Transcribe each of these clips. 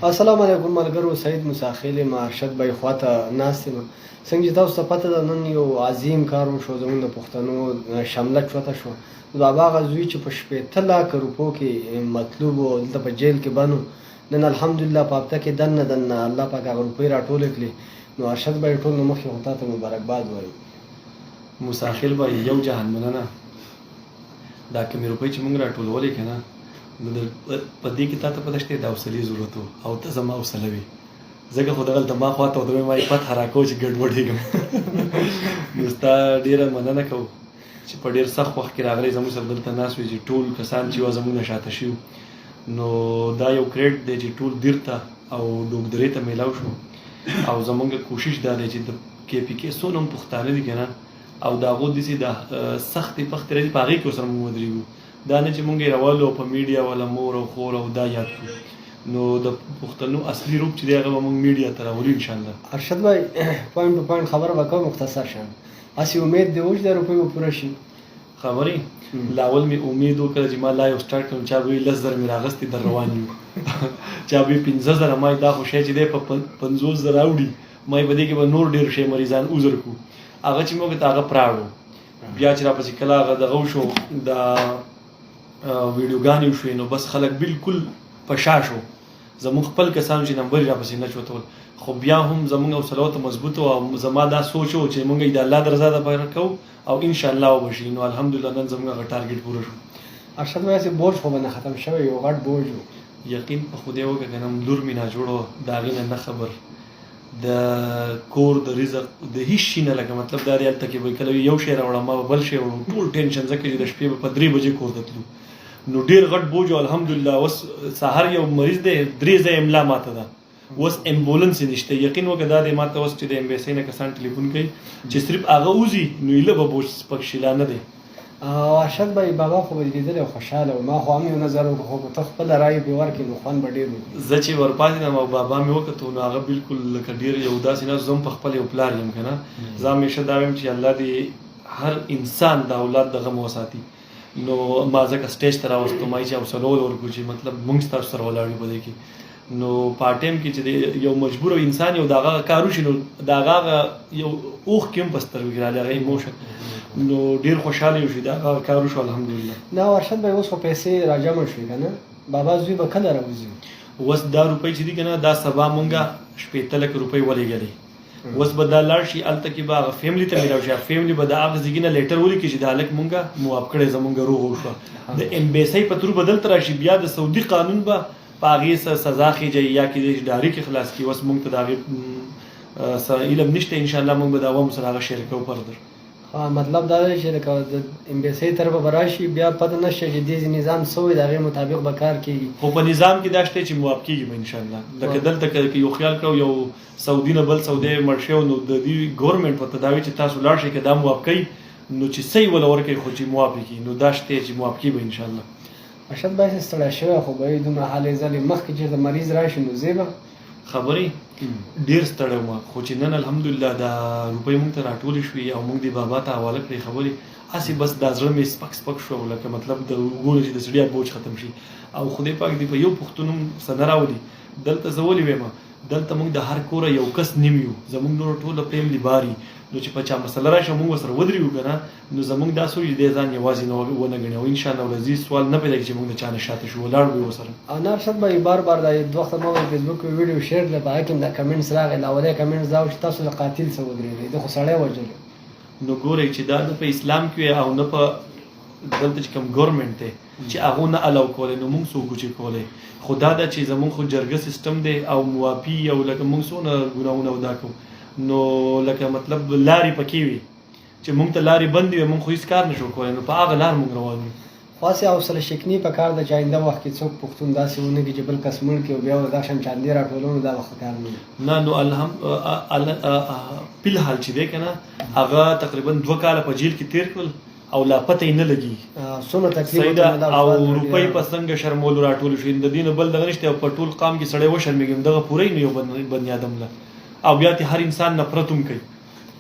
السلام علیکم ملګرو، سعید موسی یم، ارشد بای خواته ناست یم. څنګه چې تاسو ته پته ده، نن یو عظیم کار وشو، زمونږ د پښتنو شمله چوته شوه. د بابا هغه زوی چې په 60 لاکه روپو کې مطلوب و، دلته په جیل کې بند و، نن الحمدلله په هفته کې دننه دننه الله پاک هغه روپۍ راټولې کړې. نو ارشد بای، ټول نه مخکې خو تاته مبارکباد وایو. موسی خیل بای، یو جهان مننه. دا کمې روپۍ چې مونږ راټولولې که نه، نو په دې کې تاته پته شته د حوصلې ضرورت و او ته زما حوصله وې، ځکه خو دغلته ما خواته ودروې، ما یې فتح راکوه چې ګډوډېږم. نو ستا ډېره مننه کوو چې په ډېر سخت وخت کې راغلی، زموږ سره دلته ناست وي، چې ټول کسان چې وه زموږ نه شاته شي. نو دا یو credit دی چې ټول دیر ته او ډوګدرې ته میلاو شو. او زمونږ کوشش دا دی چې د کې پي کې څونه هم پښتانه دي که نه، او د هغو داسې د سختې پختې راځي، په هغې کې ورسره موږ ودرېږو. دا نه چې مونږ یې راولو او په میډیا والا مور او خور او دا یاد کړو. نو د پښتنو اصلي روپ چې دی، هغه به مونږ میډیا ته راولو انشاءالله. ارشد بای، point to point خبره به کوم، مختصر شان. هسې امید دی و چې دا روپۍ به پوره شي؟ خبرې لاول مې امید وکړ چې ما لا یو سټارټ کړم، چا به 10,000 مې راغستې در روان یو، چا به 5,000. ما دا خو شی چې دی په 50,000 اوړي، ما په دې کې به نور ډېر شی مریضان عذر کو. هغه چې موږ ته هغه پراړو، بیا چې راپسې کله هغه دغه وشو، د ویډیوګانې وشوې، نو بس خلک بالکل په شا شو. زموږ خپل کسان چې نمبر یې راپسې نه چوتول، خو بیا هم زموږ حوصله ته مضبوط او زما دا سوچ و چې موږ یې د الله د رضا لپاره کوو او ان شاء الله وبشي. نو الحمدلله نن زموږ هغه target پوره شو. ارشد بای، هسې بوج خو به نه ختم شوی، یو غټ بوج و. یقین په خدای وکړه که نه، لور مې ناجوړه وه، د هغې نه نه خبر، د کور د رزق د هیڅ شي نه. لکه مطلب دا دی، هلته کې به کله یو شی راوړه، ما به بل شی وړو، ټول ټینشن، ځکه چې د شپې به په 3 بجې کور ته تلو. نو ډیر غټ بوج. الحمدلله اوس سهار یو مریض دی، درې ځای املا ماته ده، اوس امبولانس نشته. یقین وکړه دا دی ماته اوس چې د امبیسي نه کسان ټلیفون کوي چې صرف هغه وځي نو ایله به بوج سپک شي، لا نه دی. او ارشد بای، بابا خو به دې لیدلی او خوشحاله و. ما خو هم یو نظر وکړ، خو که ته خپله رایه پرې ورکړې نو خوند به ډېر وکړي. زه چې ورپاتېدم او بابا مې وکتو، نو هغه بالکل لکه ډېر یو داسې نه، زه هم په خپل یو پلار یم که نه، زه همیشه دا وایم چې الله دې هر انسان د اولاد د غم وساتي. نو ما ځکه stage ته راوستو، ما یې چې حوصله ورکړو چې مطلب مونږ ستاسو سره ولاړ یو په دې کې. نو په ټیم کې چې یو مجبور انسان یو دغه کار وشي، نو دغه هغه یو اوښکې هم په سترګو کې راغلی، هغه emotion. نو ډېر خوشحاله یو چې دغه کار وشو، الحمدلله. نه ارشد بای، اوس خو پیسې راجمع شوې که نه، بابا زوی به کله راوځي؟ اوس دا روپۍ چې دي که نه، دا سبا مونږه 60 لکه روپۍ ولېږلې. اوس به دا لاړ شي، هلته کې به هغه family ته میلاو شي. هغه family به د هغه ځای نه letter ولیکي چې دا هلک مونږه مواب کړی، زمونږ روغ وشوه. د embassy په through به دلته راشي، بیا د سعودي قانون به په هغې څه سزا خېژي یا کېدای شي direct یې خلاص کړي. اوس مونږ ته د هغې څه علم نشته. انشاءالله مونږ به د عوامو سره هغه share کوو further. ها، مطلب دا دی چې لکه د embassy طرفه به راشي، بیا پته نشته چې دې نظام څه وي، د هغې مطابق به کار کېږي. خو په نظام کې دا شته چې مواب کېږي به انشاءالله. لکه دلته که یو خیال کړو، یو سعودي نه بل سعودي مړ شوی، نو د دې ګورنمنټ ورته دا وایي چې تاسو لاړ شئ، که دا مواب کوي نو چې څه یې وله ورکوي، خو چې مواب یې کړي. نو دا شته چې مواب کېږي به انشاءالله. ارشد بای، ستړی شوی خو به یې، دومره هلې ځلې مخکې چېرته مریض راشي نو ځې به؟ خبرې ډیر ستړی وم، خو چې نن الحمدلله دا روپۍ مونږ ته راټولې شوې او مونږ دې بابا ته حواله کړې، خبرې هسې بس دا زړه مې سپک سپک شو. لکه مطلب د وګورو چې د سړي بوج ختم شي. او خدای پاک دې په یو پښتون هم څه نه راولي. دلته زه ولې وایم، دلته موږ د هر کوره یو کس نیم یو، زموږ نور ټوله family باري. نو چې په چا مسله راشي، موږ ورسره ودرېږو که نه، نو زموږ دا سوچ دی ځان یوازې نه ونه ګڼي. او انشاءالله العزیز سوال نه پیدا کېږي چې موږ د چا نه شاته شو، ولاړ به یو ورسره. او نه ارشد بای، بار بار دا دوه وخته ما په فیسبوک کې ویډیو share کړه، په هغه کې هم دا comments راغی. اولې comments دا و چې تاسو د قاتل سره ودرېږئ، ده خو سړی وژلی. نو ګورئ چې دا نه په اسلام کې او نه په دلته چې کوم ګورنمنت دی چې هغه نه allow کولی، نو موږ څوک چې کولی؟ خو دا ده چې زمونږ خو جرګه سیستم دی او موافي او لکه موږ څونه ګناهونه ادا کوو، نو لکه مطلب لارې پکې وي چې موږ ته لارې بندې وي، موږ خو هیڅ کار نشو کولی، نو په هغه لار موږ روان یو. خو هسې حوصله شکني په کار ده چې آینده وخت کې څوک پښتون داسې ونه کړي چې بل کس مړ کړي او بیا دا شان چاندې راټولو، نو دا به ښه کار نه وي. نه، نو الحم فلحال چې دی که نه، هغه تقریبا 2 کاله په جیل کې تیر کړل او لا پته یې نه لګي. څومره تکلیف. صحیح ده. او روپۍ په څنګه شرمولو راټول شي، د دین بل دغه نشته. او په ټول قام کې سړی وشرمېږي، دغه پوره نه یو بني آدم له او بیا ته هر انسان نفرت هم کوي.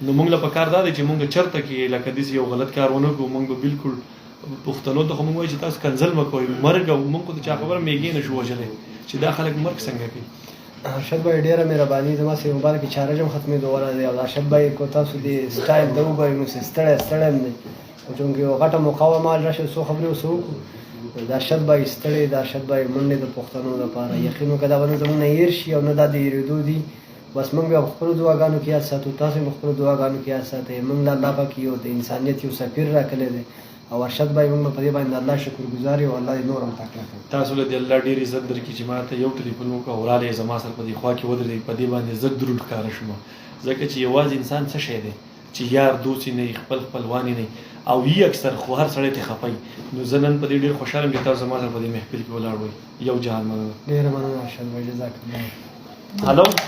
نو موږ له پکار دا دی چې موږ چرته کې لکه داسې یو غلط کار ونه کړو. موږ به بالکل پښتنو ته خو موږ وایو چې تاسو کنځل مه کوئ، مرګ او موږ خو د چا خبره میږې نه شو وژلی. چې دا خلک مرګ څنګه کوي. ارشد بھائی ډیره مهرباني، زما سره موبایل کې چارج هم ختمېدو ولا دی. او ارشد بھائی کو تاسو دې سټایل د وګورئ نو څه ستړی ستړی هم دی، خو چونکې یو غټه موقع وه مال راشه څو خبرې ورسره وکړو. د ارشد بھائی ستړی، د ارشد بھائی منډې د پښتنو دپاره یقین وکړه دا به نه زموږ نه هېر شي او نه دا د هېرېدو دي. بس موږ بیا په خپلو دعاګانو کې یاد ساتو، تاسو هم په خپلو دعاګانو کې یاد ساتئ. موږ له الله پاک یو د انسانیت یو سفیر راکړی دی او ارشد بھائی موږ په دې باندې د الله شکر ګزار یو، الله دې نور هم تکړه کړي. تاسو له دې الله ډېر عزت درکړي چې ما ته یو ټلیفون وکړ او رالی زما سره په دې خوا کې ودرېدئ، په دې باندې زه دروند ښکاره شوم، ځکه چې یوازې انسان څه شی دی چې یار دوست یې نه وي، خپل خپلوان یې نه وي او وي اکثر خو هر سړی ترې خفه وي. نو زه نن په دې ډېر خوشحاله یم چې تاسو زما سره په دې محفل کې ولاړ وئ. یو جهان مننه. ډېره مننه ارشد بھائی، جزاک الله. هلو.